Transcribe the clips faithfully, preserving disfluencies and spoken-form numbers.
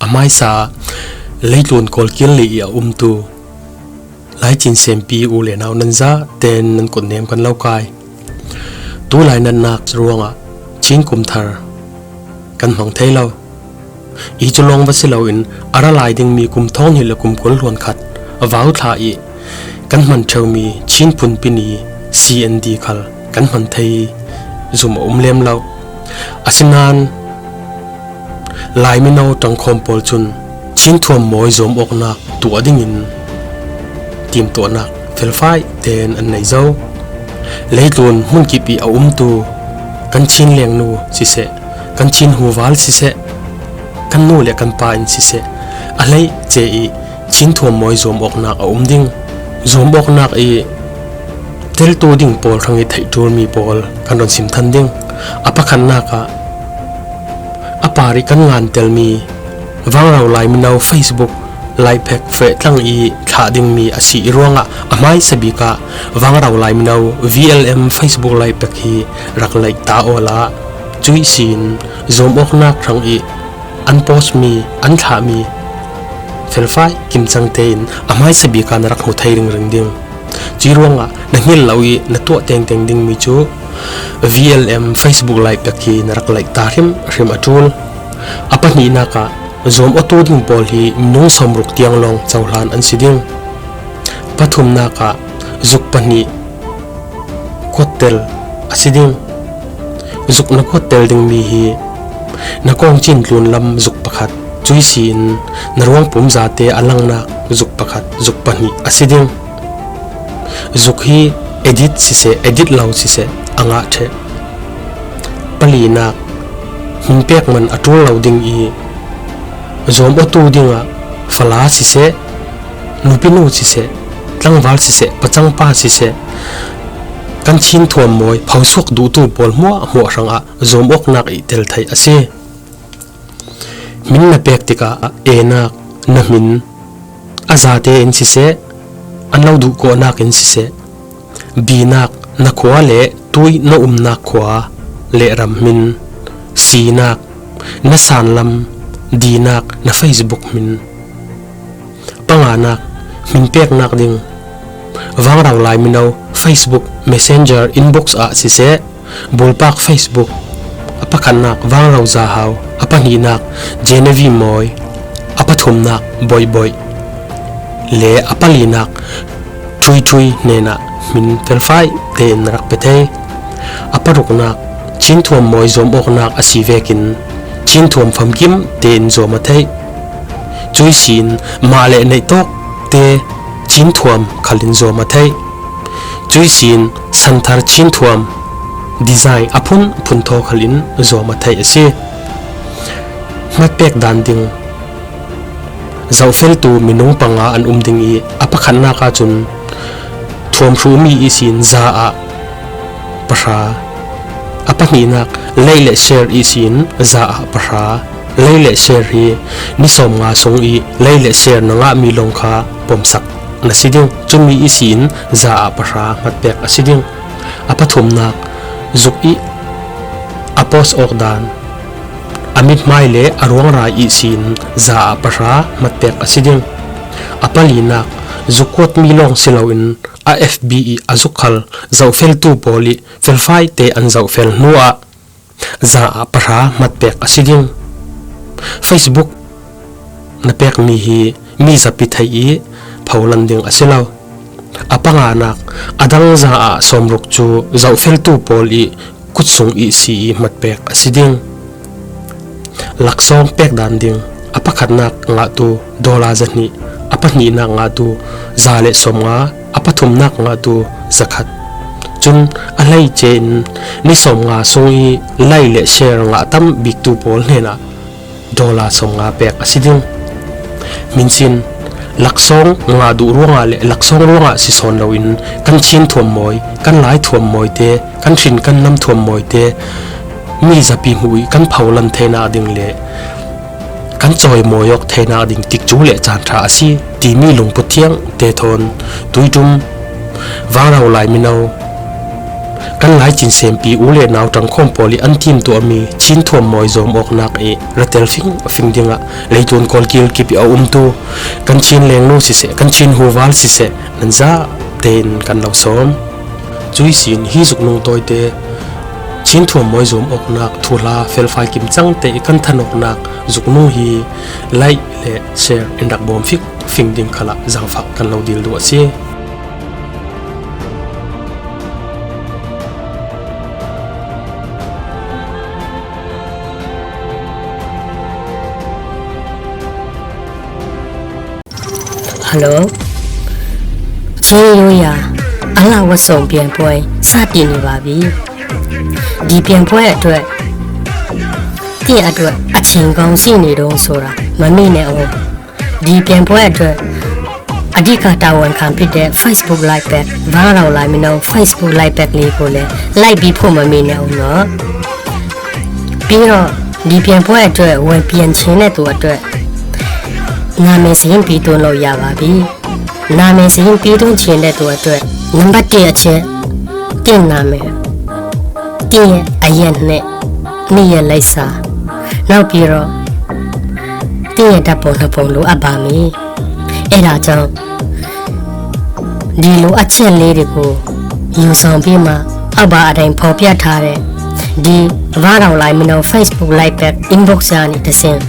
A hmaisa leitlun kawlkil lei i a umtu Laicin Sempi u le nau nan za ten nan kutnem kan lo kai. Tulai natnak ruangah Chin kum thar kan hmang thei lo. I cu lawng va si loin a ra lai dingmi kum thawng hnih le kum kul hluan khat a vau thla i kan hman ṭheumi Chin phunpi ni C N D khal kan hman thei zum a um lem lo. Asinain Lai mino ṭangkhawm pawl cun Chin thuam mawi zuam awknak tuah dingin timtuahnak felfai tein an nei zo. Leitlun hmunkip i a umtu kan Chin lengnu siseh, kan Chin huval siseh, kan nu le kan pa in siseh, a hleice i Chin thuam mawi zuam awknak a um ding. Zuam awknak i teltu ding pawl hrang i theih ṭulmi pawl kan rawn sim than ding. A pakhatnak ah a par i kan ngan telmi Vangrau Lai Mino Facebook Live Pack feh tlang i thlah dingmi a si i ruangah a hmaisa bik ah Vangrau Lai Mino V L M Facebook Live Pack hi rak like ta awla, cuih sin zuam awknak hrang i an post mi, an thlah mi felfai kimcang tein a hmaisa bik ah na rak hmu thei ringring ding. Cuih ruangah na hngilh lo i na tuah tengteng dingmi cu V L M Facebook Live Pack hi na rak like ta hrimhrim a ṭul. A pahnihnak ah zuam awtu ding pawl hi minung sawmruk tiang lawng cohlan an si ding. Pathumnak ah zuk pahnih kuattel a si ding. Zuk na kuattel dingmi hi na kawng cin tlun lam zuk pakhat, cuih sin na ruangpum zate a langnak zuk pakhat, zuk pahnih a si ding. Zuk hi edit siseh, edit lo siseh a ngah ṭheh. Palinak, hminpek man a ṭul lo ding i zuam awtu dingah fala siseh, nupinu siseh, tlangval siseh, pacangpa siseh, kan Chin thuam mawi phosuak duhtu pawl hmuahhmuah hrangah zuam awknak i tel theih a si. Hmin na pek tikah enak, na hmin, a zate in siseh, an lo duh kawhnak in siseh, binak, na khua le tuih na umnak khua le ram hmin, sinak, na sanlam, dinak, na Facebook hmin. Panganak, hmin peknak ding, Vangrau Lai Mino Facebook Messenger inbox ah siseh, Bulpak Facebook, a pakhatnak Vangrau Zahau, a pahnihnak Genevieve Mawi, a pathumnak Boihboih le a palinak Ṭhuiṭhui hnenah hmin felfai tein rak pe thei. A paruknak Chin thuam mawi zuam awknak a si vekin Chin thuam famkim tein zuam a theih. Cuih sin mah le neih tawk te Chin thuam khalin zuam a theih. Cuih sin santhar Chin thuam design a phunphun thaw khalin zuam a theih a si. Hmat pek dan ding, zohfeltu minung panga an um ding i a pakhatnak ahcun thuam hruhmi ihsin za ah pahra, a pahnihnak like le share ihsin za ah pahra. Like le share hi ni sawmnga sung i like le share na ngahmi lawng kha pomsak na si ding. Cumi ihsin za ah pahra hmat pek a si ding. A pathumnak zuk i a post awk dan, a mithmai le a ruangrai ihsin za ah pahra hmat pek a si ding. A palinak zuk kuatmi lawng si loin a F B i a zuk khal zohfeltu pawl i felfai te an zohfel hnuah za ah pahra hmat pek a si ding. Facebook na pekmi hi mi zapi theih i pholan ding a si lo. A panganak, a dang za ah sawmruk cu zohfeltu pawl i kutsung ihsi i hmat pek a si ding. Laksawng pek dan ding, a pakhatnak ngahtu dollar zahnih, a pahnihnak ngahtu za le sawmnga, a pathumnak ngahtu zakhat. Cun a hleice in ni sawmnga sung i like le share ngah tam biktu pawl hnenah dollar sawmnga pek a si ding. Hminsin, laksawng ngah duh ruangah le laksawng ruangah si sawn loin kan Chin thuam mawi, kan Lai thuam mawi te, kan hrin kan nam thuam mawi te mi zapi hmuh i kan pholan theinak ding le kan cawi mawi awk theinak ding tikcu le caan ṭha a si timi lungput thiang te thawn tuiṭum Vangrau Lai Mino Kan lai cin sempi u le nau ṭangkhawm pawl i an timtuah mi Chin thuam mawi zawm awknak i ra tel fingfing dingah leitlun kawlkil kip i a umtu kan Chin lengnu siseh, kan Chin huval siseh, nan za tein kan lo sawm. Cui sin hi zuknung tawite Chin thuam mawi zawm awknak thuhla felfai kim cangte i kan thanawknak zuknung hi like le share in rak bawm fingfing ding khalah zangfak kan lo dil duh a si. Hello. ချင်းရိုးရာအလှဝတ်စုံပြိုင်ပွဲစတင်နေပါပြီ။ ဒီပြိုင်ပွဲအတွက်တင့်အတွက်အချိန်ကောင်းရှိနေတုန်းဆိုတာမမေ့နဲ့အောင်။ ဒီပြိုင်ပွဲအတွက်အဓိကတာဝန်ခံဖြစ်တဲ့ Facebook Live Pack ဘားရောင်လမ်းမင်းအောင် Facebook Live Pack လေးကိုလည်း like ပြီးဖို့မမေ့နဲ့အောင်နော်။ ပြီးတော့ဒီပြိုင်ပွဲအတွက်ဝင်ပြိုင်ချင်တဲ့သူအတွက်နာမည်စာရင်းပေးသွင်းလို့ရပါပြီ။ နာမည်စာရင်းပေးသွင်းချင်တဲ့သူအတွက်နံပါတ်တစ်အချက်၊ တင့်နာမည်၊ တင့်ရဲ့အရက်နှစ်၊ နှစ်ရဲ့လိပ်စာ၊ နောက်ပြီးတော့တင့်ရဲ့ဓာတ်ပုံနှစ်ပုံလိုအပ်ပါမယ်။ အဲဒါကြောင့်ဒီလိုအပ်ချက်လေးတွေကိုယူဆောင်ပြီးမှအောက်ပါအတိုင်းဖော်ပြထားတဲ့ဒီ ဘားရောင်လမ်းမင်းအောင် Facebook Live Pack inbox ကနေတဆင့်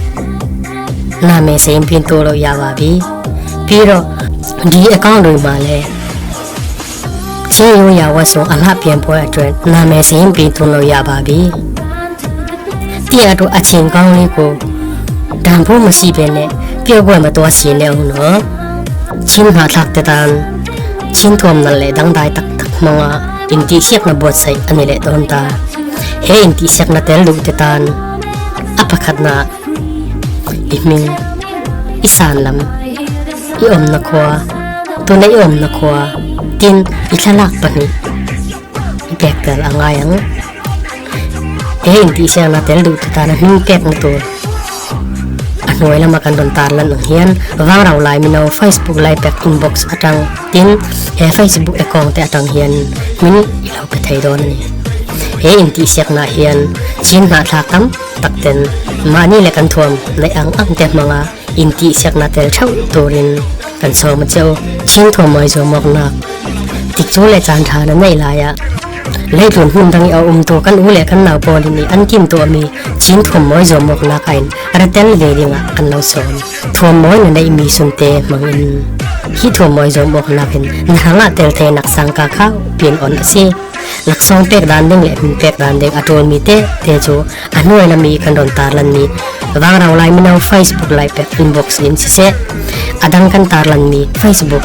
နာမည်စာရင်းပေးသွင်းလို့ရပါပြီ။ ပြီးတော့ဒီအကောင့်တွေမှာလည်းချင်းရိုးရာဝတ်စုံအလှပြိုင်ပွဲအတွက်နာမည်စာရင်းပေးသွင်းလို့ရပါပြီ။ တင့်အတွက်အချိန်ကောင်းလေးကိုတန်ဖိုးမရှိဘဲနဲ့ပျောက်ကွယ်မသွားစေနဲ့ဦးနော်။ ချင်းမှားထားတဲ့တန်၊ ချင်းထွမ်နလဲ့ဒန်းတိုင်းတတ်တတ်မငါ၊ အင်တီရှက်နဘွတ်ဆိုင်အနေနဲ့တွန်းတာ၊ ဟဲအင်တီရှက်နတဲလူတတန်၊ အပခတ်နာ၊ အမင်း၊ အစန်လမ်၊ အအုံနခွာ၊ သူနဲ့အအုံနခွာ၊ တင်း၊ အချလတ်ပနီ၊ အပက်တဲလ်အငါယံ၊ ဟဲအင်တီရှက်နတဲလူတတန်၊ အမင်းပက်နတူ၊ အနှွဲလမကန်တွန်တာလန်အငိယံ၊ ဝါရောင်လမ်းမင်းအောင် Facebook Live Pack inbox အတန်း၊ တင်း၊ ဟဲ Facebook account တဲ့အတန်းငိယံ၊ မင်း၊ အလောက်ပထဲတော်နီ၊ ဟဲအင်တီရှက်နဟိယံ၊ ချင်းမှားထားကမ်၊ တတ်တန်၊ မနီလဲကန်ထွမ်၊ လဲအင်အင်တဲမငါ၊ အင်တီရှက်နတဲလ်ချောက်တူရင်၊ ကန်ဆောမချော၊ ချင်းထွမ်မွိုင်းဇော်မွက်နာ၊ တိကျူလဲချန်ထားနနဲလာယ၊ လဲတွန်ဟုန်တန်းအအုံတူ၊ ကန်ဦးလဲကန်နောက်ပေါ်လီနီ၊ အန်ကင်တူအမီ၊ ချင်းထွမ်မွိုင်းဇော်မွက်နာ၊ အိုင်၊ ရတဲလ်ဝေဒီငါ၊ ကန်နောက်ဆော၊ ထွမ်မွိုင်းနနဲအမီစွန်တဲမငင်၊ ဟီထွမ်မွိုင်းဇော်မွက်နာ၊ ဟင်၊ နဟငါတဲလ်ထဲနက်ဆန်ကာခါ၊ ပင်အွန်အစီ၊ နက်ဆောင်ပက်ဒန်ဒင်းလဲ၊ မင်းပက်ဒန်ဒင်းအတူမီတဲတဲချို၊ အနှွဲလမီ၊ ကန်တွန်တာလန်နီ၊ ဝါရောင်လမ်းမင်းအောင် Facebook Live Pack inbox လင်စီစဲ၊ အဒန်းကန်တာလန်နီ၊ Facebook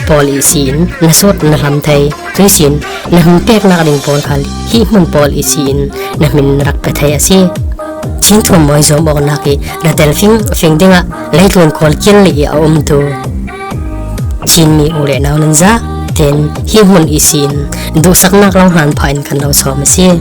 ပေါ်လီစီ၊ နဆုတ်နလမ်ထဲ၊ သွေးစီ၊ နမင်းပက်နာဒင်းပေါ်ခါလီ၊ ဟီမွန်ပေါ်လီစီ၊ နမင်းနရက်ပထဲအစီ၊ ချင်းထွမ်မွိုင်းဇော်မွက်နာ၊ ရတဲလ်ဖင်းဖင်းဒင်း၊ လဲတွန်ကောလ်ကင်လီအအုံတူ၊ ချင်းမီဦးလဲနောက်နန်ဇာ၊ တင်း၊ ဟီမွန်အစီ၊ ဒုစက်နာကလောင်ဟန်ဖိုင်၊ ကန်နောက်ဆောမစီ၊